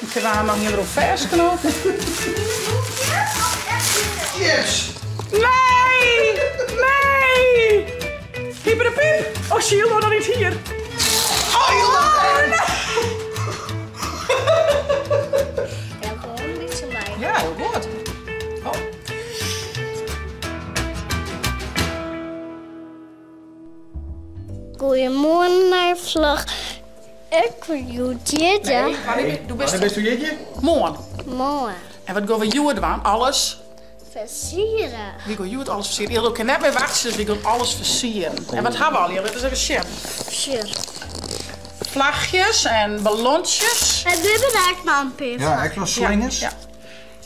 Ik ha noch ien deroan fêstknopen. Yes! Nee! Nee! Hyper de piep! Oh, Shield, nog niet hier. Oh, Oh, nee. Ja, gewoon een beetje bij. Ja, heel goed. Oh. Goedemorgen, mijn vlog. Ik wil dit. Nee, wanneer doe Wanneer best bist u jitje? Moarn. Mooi. En wat gaan we hjoed dwaan? Alles. Versieren. Wie gaan hjoed alles versieren? Ik kan net meer wachten, dus we gaan alles versieren. En wat hebben we al hier? Laten we eens even zien. Sure. Vlagjes en ballonnetjes. En dit bereikt mijn pip. Ja, ik nog slingers. Ja.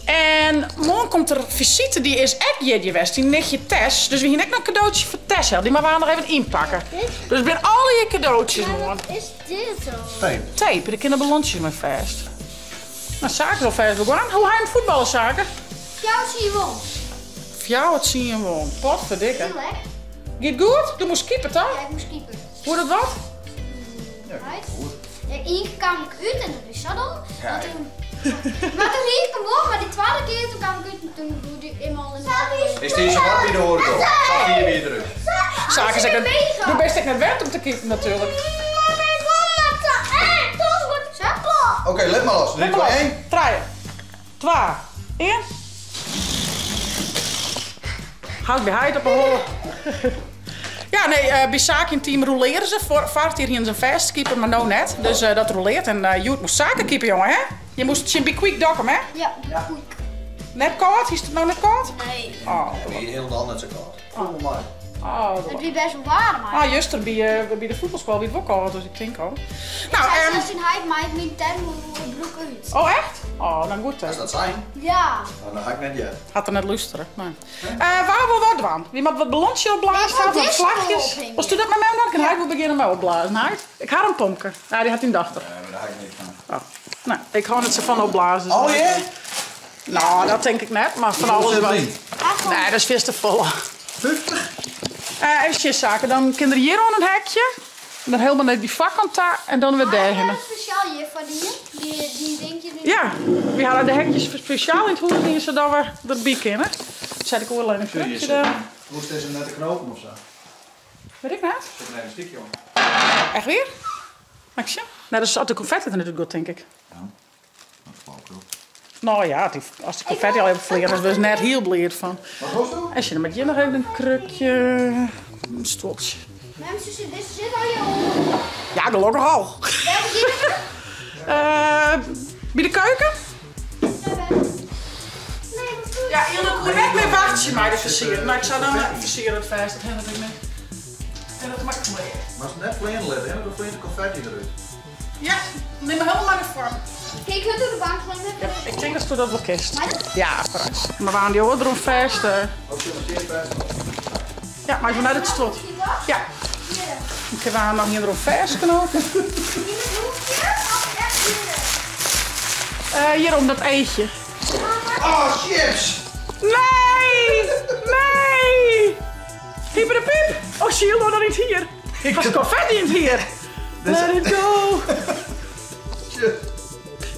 En morgen komt er visite, die is echt Jetje West, die nichtje Tess. Dus we hier net nog een cadeautje voor Tess, hè. Die maar we nog even inpakken. Dus ik ben al je cadeautjes Maar morgen. wat is dit dan? Tape. Tape, de kinderballonnetjes maar vast. Nou, zaken wel vast begonnen. Hoe hij voetballen zaken? Jou zie je wel. Voor jou het zien je wel. Potverdikke. Heel lekker. Gaat goed? Du moest keeper toch? Ja, ik moest keeper. Hoe dat wat? Right? Ja, één keer kwam ik uit en dat is zo dan. Ja. Maar toen, maar toen liep ik hem op, maar die tweede keer toen kwam ik uit en toen doe ik eenmaal in de Is deze wat bij de hoorko? Zat hier weer terug. Zaken zijn zeggen, du bent echt net wend om te keeper natuurlijk. Oké, let maar los. 3, 2, 1. 3, 2, 1. Houd bij heid op de holle. Ja, nee, bij Zaak in team roleren ze. Voor, vaart hier in zijn vast keeper, maar nou net. Dus dat roleert. En Joet moest zaken keeper, jongen, hè? Je moest Chimpy Quick dokken, hè? Ja, goed. Net koud? Is het nou net koud? Nee. Oh, Hier helemaal net zo koud. Oh, maar. oh. Het blijft best wel warm, maar. Ah, juist er bij de voetbalschool wie het ook al, dus ik denk al. Nou, Zij en. zijn hij maakt mijn thermobroek uit. Oh, echt? Oh, dan goed, hè. Als dat zijn, Ja. nou, dan ga ik net ja. Had er net luisteren. Nee. Waar wil wat doen? Wie moet wat ballonnetje opblazen? Ik wil Wat disco vlagjes? ophangen. Was u dat met mij dan? Kan hij wel beginnen met opblazen. Nou, ik had een pomke. Ja, die had een dochter. Nee, maar daar ga ik niks van. Oh. Nou, ik hou het ze van opblazen. dus- Oh ja? Nou, dat denk ik net, maar van alles wat. Nee, dat is veel te vol. 50? Even zaken. Dan kinderen hier aan een hekje. En dan helemaal naar die vakkant daar en dan weer daarheen. Ah, speciaal hier voor die, die, die denk je nu. Ja, we hadden de hekjes speciaal in het hoek zien zodat we erbij kunnen. Zet ik oorlog een krukje daar. Moest deze net de knopen of zo? Weet ik net. Zit er even een stukje om. Echt weer? Maxje? Nou, dat is de confetti er natuurlijk goed, denk ik. Ja, dat geloof ik wel. Nou ja, die, als de confetti al even vliegen, dan is het net heel bleed van. Wat was dat? En je dan met je nog even een krukje, een stoeltje. Mensen, dit zit al je onder. Ja, gelukkig al. Waar beginnen we? Bij de keuken? Nee, wat doe je? Ja, jullie moeten net meer wachten mij te versieren. Maar ik zou dan versieren het feest, dat herinner ik me. En dat maakt me. Maar als het net vleer let, hè, dan vleert de confetti eruit. Ja, neem me helemaal maar de vorm. Kijk, ik door de bank klimmen. Ja, ik denk dat ze dat wel kist. Maar dat- Ja, vooruit. Maar we aan die oor vast. Ook zo met vast. Ja, maar ik ben naar het slot. Ja. Ik heb aan nog hier erop vast knopen. In het hoekje? Of echt hier? Hier om dat eetje. Oh, chips! Nee! Nee! Hyper de piep! Oh, zie je nog niet hier? Ik was confetti in het hier. Let it go!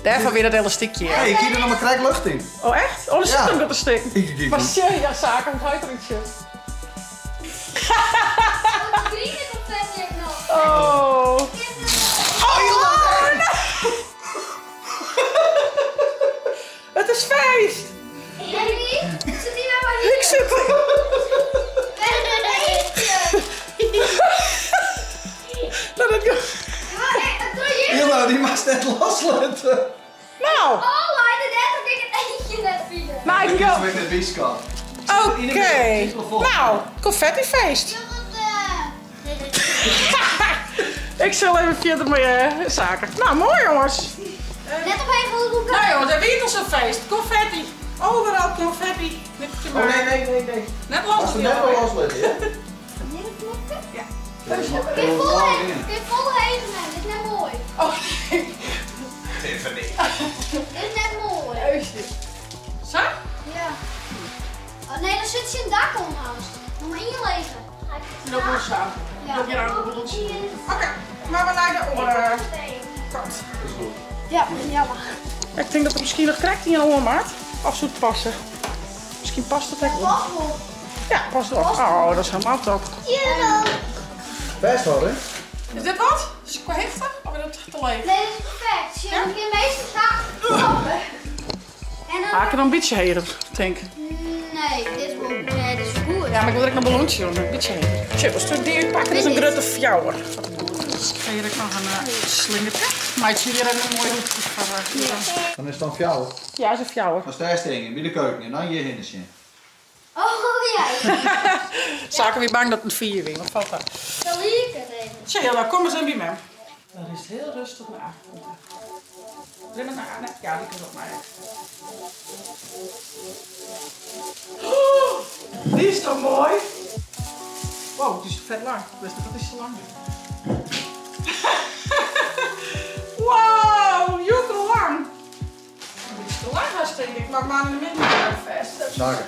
Daarvan weer dat elastiekje. Hé, hey, ik hier er nog maar krijg lucht in. Oh, echt? Oh, er zit Ja. hem dat te steken. Ik- Maar zie ja, zaken, hoe gaat er iets in? Oh, drie confetti heb ik nog. Oh. Oh, joh! Het is feest! Henry, zit hier maar hier. Ik zit er. Met een eetje. Let it go. Maar echt, doe je? Jilla, die mag net loslaten. Nou, Oh, hij de derde ik het eentje net vielen. nou ik go. Ik met wieskant. Oké. Nou, confettifeest. Ik zal even verder met je zaken. Nou, mooi jongens. Net op een grote Nou jongens, en weer een feest. Confetti. Overal confetti. Nipje Oh maar. nee, nee, nee, nee. Net Als los. ze net wel loslaten, hè? Ja. Kun je vol heen, kun je vol heen gaan. Dit is net mooi. Oh, Tiffany. Dit is net mooi. Zo? Ja. Oh nee, daar zit ze in dak om haast. Nog maar inlezen. Loop ons samen. Ja. Loop je daar op ons. Oké, maar we naar de oren. Kant. Dat is goed. Ja, jammer. Ik tink dat der miskien noch krekt ien oan moat. Of soe it passe? Miskien past it ek wol. Ja, past wol. Oh, dat is helemaal top. Bêst wol, hè? Is dit wat? Is it kwa hichte? Of is dat te leech? Nee, dat is perfect. Sjoch, dan kin minsken sa klappe. En dan... Ah, ik kin noch in bytsje heger, tink. Nee, dit is wol, nee, dit is goed. Ja, mar ik wol der ek noch ballontsjes oan, in bytsje heger. Sjoch, wolsto dy útpakke? Dit is in grutte fjouwer. Ik ha hjir ek noch in slingerke. Meitsje hjir even in moai hoekje foar. Dan is it dan fjouwer. Ja, is in fjouwer. Dan steast yn by de keuken en dan hjir hinne sjen. Oh ja. Sake wie bang dat it in fiif wie, wat falt dat? Sa like it even. Tsja, Hilda, kom ris even by mem. Dan rinst hiel rêstich nei achteren ta. Rin mar nei, nee, ja, dy kant op mei ek. Oh, dy is toch moai? Wow, dy is fet lang. Wist net dat dy sa lang wie. Wow, joekel lang. Een bytsje te lang hast, tink ik, mar ik maak in de midden even fêst. Sake.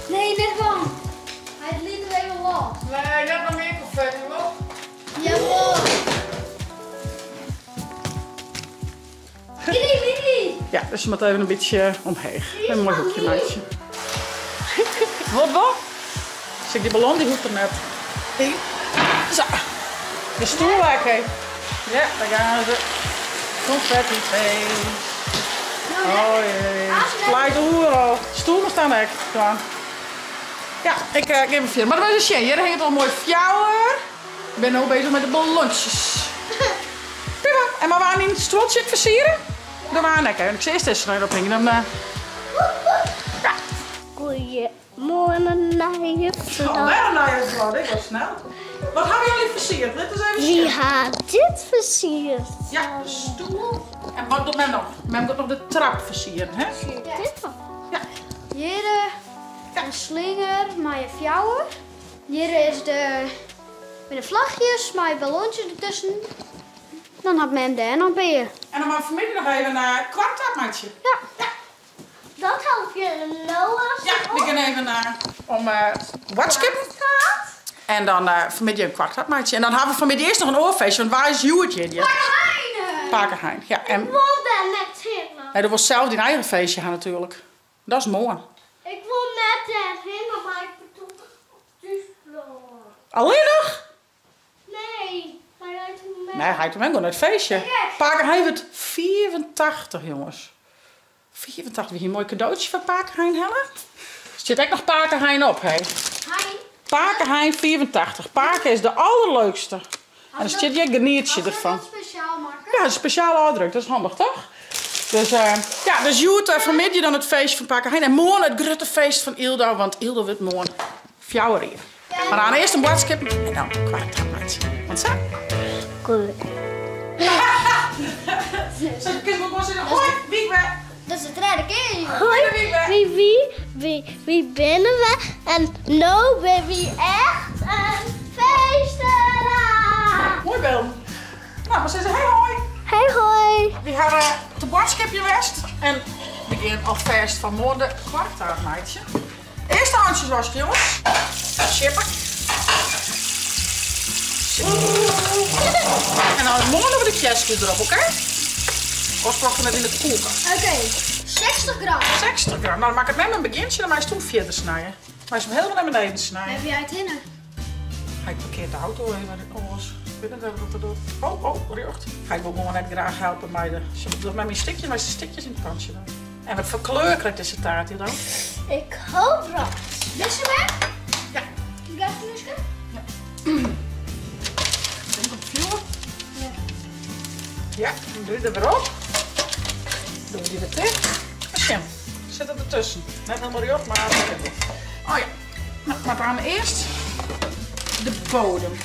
Nee, net lang. Hy liet it even los. Nee, net noch mear konfetti, wol. Jawol. Lili, Lili. Ja, dus je moat even in bytsje omheech. Even in moai hoekje meitsje. Wat wat? Sjoch, dy ballon dy hoecht der net yn. Sa. De stoel ek, hè. Ja, daar gaan ze. Confettifeest. Oh jee. Flight oeral. Stoelen staan ek. Dwaan. Ja, ik gean even fierder. Mar we sjen, hjir hinget al moai fjouwer. Ik bin no bezich mei de ballontsjes. Prima. En mar we dyn stuoltsje ek fersiere? Dêr waren ek even. Ik sil earst dizze noch even ophingje. Dan, ja. Goeiemoarn, nije vlog. Alwer in nije vlog, dit was snel. Wat hawwe jullie fersierd? Lit ris even Wy sjen. ha dit fersierd. Ja, de stoel. En wat docht mem noch? Mem docht noch de trap fersieren, hè? Dit noch. Ja. Hjir in slinger mei in fjouwer. Hjir is de mei de flachjes mei ballontsjes dertusken. Dan hat mem dêr noch in pear. En dan moat fanmiddei noch even kwarktaart meitsje. Ja. Ja. Dat help je no as Ja, we gean even om boadskippen. En dan fanmiddei in kwarktaart meitsje. En dan hawwe we fanmiddei earst noch in oar feestje, want wa is hjoed jierdei? Pake Hein! Pake Hein, ja. En Ik wol dêr net hinne. Nee, do wolst sels dyn eigen feestje ha natuerlik. Dat is moai. Ik wol net dêrhinne, mar ik bedoel thús bliuwe. Allinnich? Nee, mar heit en mem. Nee, heit en mem gean nei it feestje. Pake Hein wurdt 85, jonges. 85, we hiene in moai kadootsje foar pake Hein helle. Stiet ek noch pake Hein op, hé. Hein. Pake Hein 85. Pake is de allerleukste. En dan stiet hjir genietsje derfan. Hast dat spesjaal makke? Ja, dat is spesjaal ôfdrukt. Dat is handich, toch? Dus ja, dus hjoed fanmiddei dan it feestje fan pake Hein. En moarn it grutte feest fan Yldo, want Yldo wurdt moarn fjouwer jier. Mar dan earst in boadskip en dan kwarktaart meitsje. Want sa. Goed. Zo, kinst wol gewoan sizze, hoi, wie ik wer. Dat is de tredde kear. Hoi, wie, wie, wie, wie binne we? En no binne wy echt in feesteraar. Moai bylden. Nou, mar sizze hey hoi. Hey hoi. Wy hawwe te boadskipjen west en we gean alfêst fan moarn de kwarktaart meitsjen. Earst de hantsjes waskje, jonges. Sjippe. En dan moarn dogge we de kerskes derop, oké? Oars ploft it net yn de koelkast. Oké, 60 gram. 60 gram. Nou, dan makket mem in begjintsje, dan meist toen fierder snije. Meist him helemaal nei beneden snije. Wêr wie hy it hinne? Hy parkeart de auto even oars. Ik wit net wat er docht. Oh, oh, rjocht. Hy wol gewoan net graach helpe mei de... Doch mei myn stikjes, meist de stikjes yn it pantsje dwaan. En wat foar kleur krijt dizze taart hier dan? Ik hoop rood. Dizze mem? Ja. Gasfleske? Ja. Denk op het vuur. Ja. Ja, dan doe je er weer op. Doe die weer ticht. Sjen, sit het ertussen. Net helemaal rjocht, maar dat is goed. Oh ja, nou, maar dan eerst de bodem.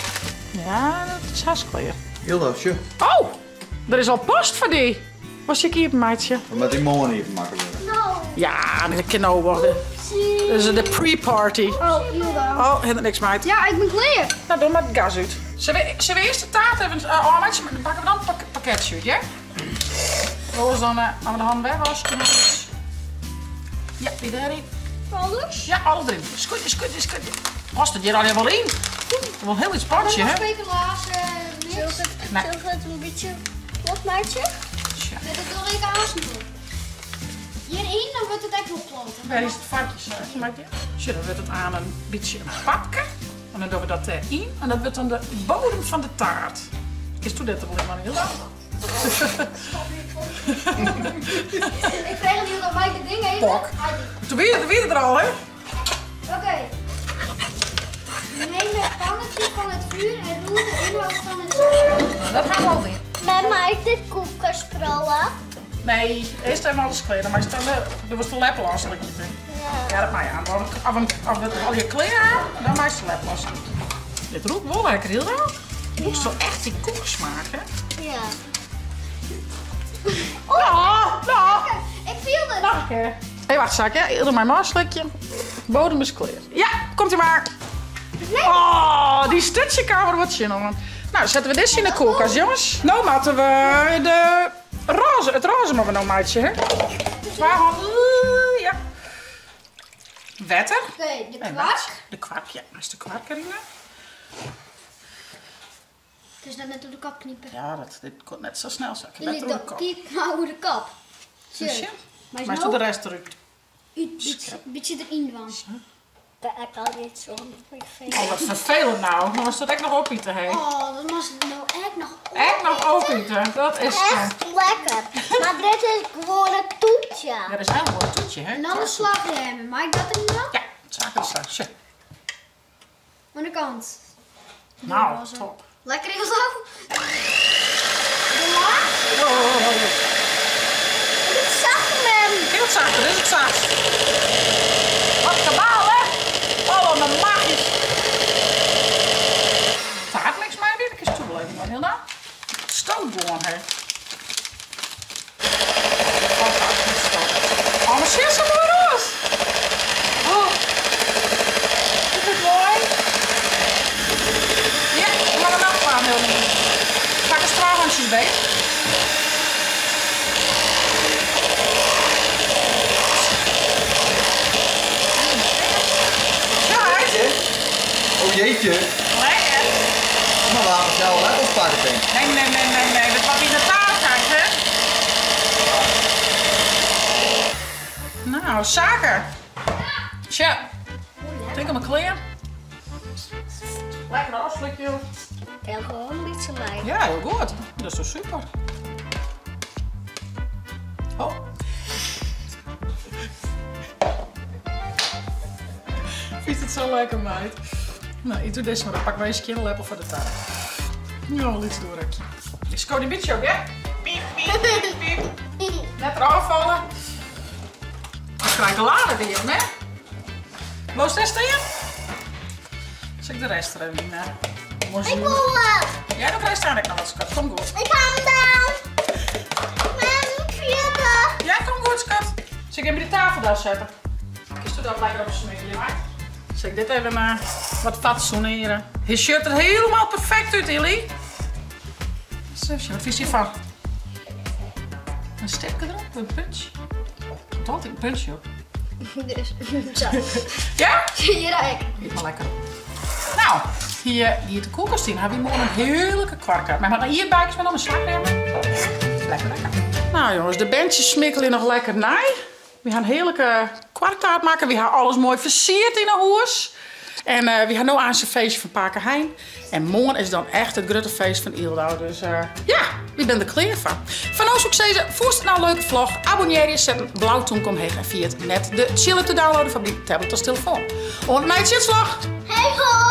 Ja, dat is hartstikke klear. Hilda, sjoch. Oh, der is al post foar dy. Wat sil ik iepen meitsje? We moatte dy moarn iepen makke wurde. No. Ja, dat kin no wurde. Dit is de pre-party. Oh, Hilda. Oh, hindert niks, meid. Ja, ik ben klear. Nou, doe maar het gas út. Sille we earst de taart even ôfmeitsje? Dan pakke we dan het pakketsje út, ja? Oars dan ha we de hannen wer waske. Ja, die dêryn. Alles? Ja, alles deryn. Skûtje, skûtje, skûtje. Past it hjir allegear wol yn? Wol hiel lyts pantsje, hè? Speculaas, niks. Sil ik it in bytsje wat meitsje? Dat doe ik Hjiryn, dan wurdt it ek wol klote. Wêr is it foarkje sa? Maak je? Sjoch, dan wurdt it aan in bytsje in papke. En dan dogge we dat dêryn. En dat wurdt dan de bodem fan de taart. Kinst do dit der wol yn, Hilda? Ik frege Hilda, mei ik dit ding even? Pok. Toen wie it der al, hè? Oké. Neem het pannetje van het vuur en roer de inhoud van het zakje. Dat gaan we al doen. Maar mag ik dit koekjes proeven? Nee, eerst even alles klear. Dan meist dan de, do wolst de leppel ôfslikje. Ja. Ja, dat mei aan. As we al je klear ha, dan meist de leppel ôfslikje. Dit rûkt wol lekker, Hilda. Rûkst wol echt dy koekesmaak, hè? Ja. Oh, no. Ik fiel het. Nog een keer. Hé, wacht, Saak, ja. Hilda mei him ôfslikje. Bodem is klear. Ja, komt ie maar. Oh, dy sturtsjekamer wat tsjin oan. Nou, sette we dizze yn de koelkast, jongens. No moatte we de rôze, it rôze moatte we no meitsje, hè? Twa hannen, ja. Wetter. Oké, de kwark. De kwark, ja. Meist de kwark deryn. Het is net oer de kop knipe. Ja, dat, dit komt net sa snel, sa. Ik Dit better oer de kop. Knyp mar oer de kop. Sjen. Maar Meist de rest derút. Een bytsje deryn dwaan. Ik kan niet zo. Oh, wat ferfelend no. Dan moatst dat ek noch opiten, hè. Oh, dat moatst no ek noch Ek noch opiten, dat is stom. Echt lekker. Maar dit is gewoon een toetje. Ja, dat is eigenlijk wel een toetje, hè. En dan de slagrem. Mag ik dat erin dan? Ja, zaken de slag. Sjen. Aan de kant. Nou, Roze. top. Lekker heel zo. De laag. Oh. Dit zag men. Heel zacht, dit is het zachtst. Wat kabaal, hè? Oh, wat een magisch. Taartmix mij dit? Ik is toebeleven, man. Heel nou. Stoot gewoon, hè. Oh, maar zie je zo mooi roos. Oh. Is het mooi? Ja, ik mag er nog aan, heel niet. Ga ik een straathandjes bij? Ja, hè? Oh jeetje. Lekker. Maar laten we zelf leppels pakken, denk ik. Nee, nee, nee, nee, nee. Dat was in de taart, hè? Nou, zaken. Tja. Tik hem een kleer. Lekker afslikje. Ik wil gewoon een beetje mij. Ja, heel goed. Dat is toch super. Oh. Vind het zo lekker, meid. Nou, ik doe deze maar. Dan pakken wij eens een lepel voor de taart. Ja, iets doorrekje. Ik scoor die beetje ook, hè? Piep, piep, piep, piep. Net eraf vallen. Dan krijg ik de lade weer, hè? Los testen je? Zal ik de rest er even in? Hè? Ik wil wel. Ja, dan krijg je ik nog wat, schat. Kom goed. Ik ga hem down. Mijn vierde. Ja, kom goed, schat. Zal ik even de tafel daar zetten? Kun je dat lekker op smeren, meid? Zal ik dit even wat fatsoeneren? Je shirt er helemaal perfect uit, Illy. Zusje, wat vind je hiervan? Een stipje erop, een puntje. Komt altijd een puntje op. Dus, zo. Ja? Hier ik. Eet maar lekker. Nou, hier de koelkast in hebben we morgen een heerlijke kwark uit. Maar hier buikjes met nog een slagrem. Lekker, lekker. Nou jongens, de bandjes smikkelen nog lekker naai. We gaan een heerlijke kwarktaart maken. We gaan alles mooi versierd in de hoes. En we gaan nu aan zijn feestje van Pake Hein. En morgen is dan echt het grote feest van Yldau. Dus ja, ik ben er klaar van. Van ons ook zeggen, vond het nou een leuke vlog? Abonneer je, zet een blauw toenk omheen en via het net de chill te downloaden van die tablet als telefoon. En mij vlog. Hey ho!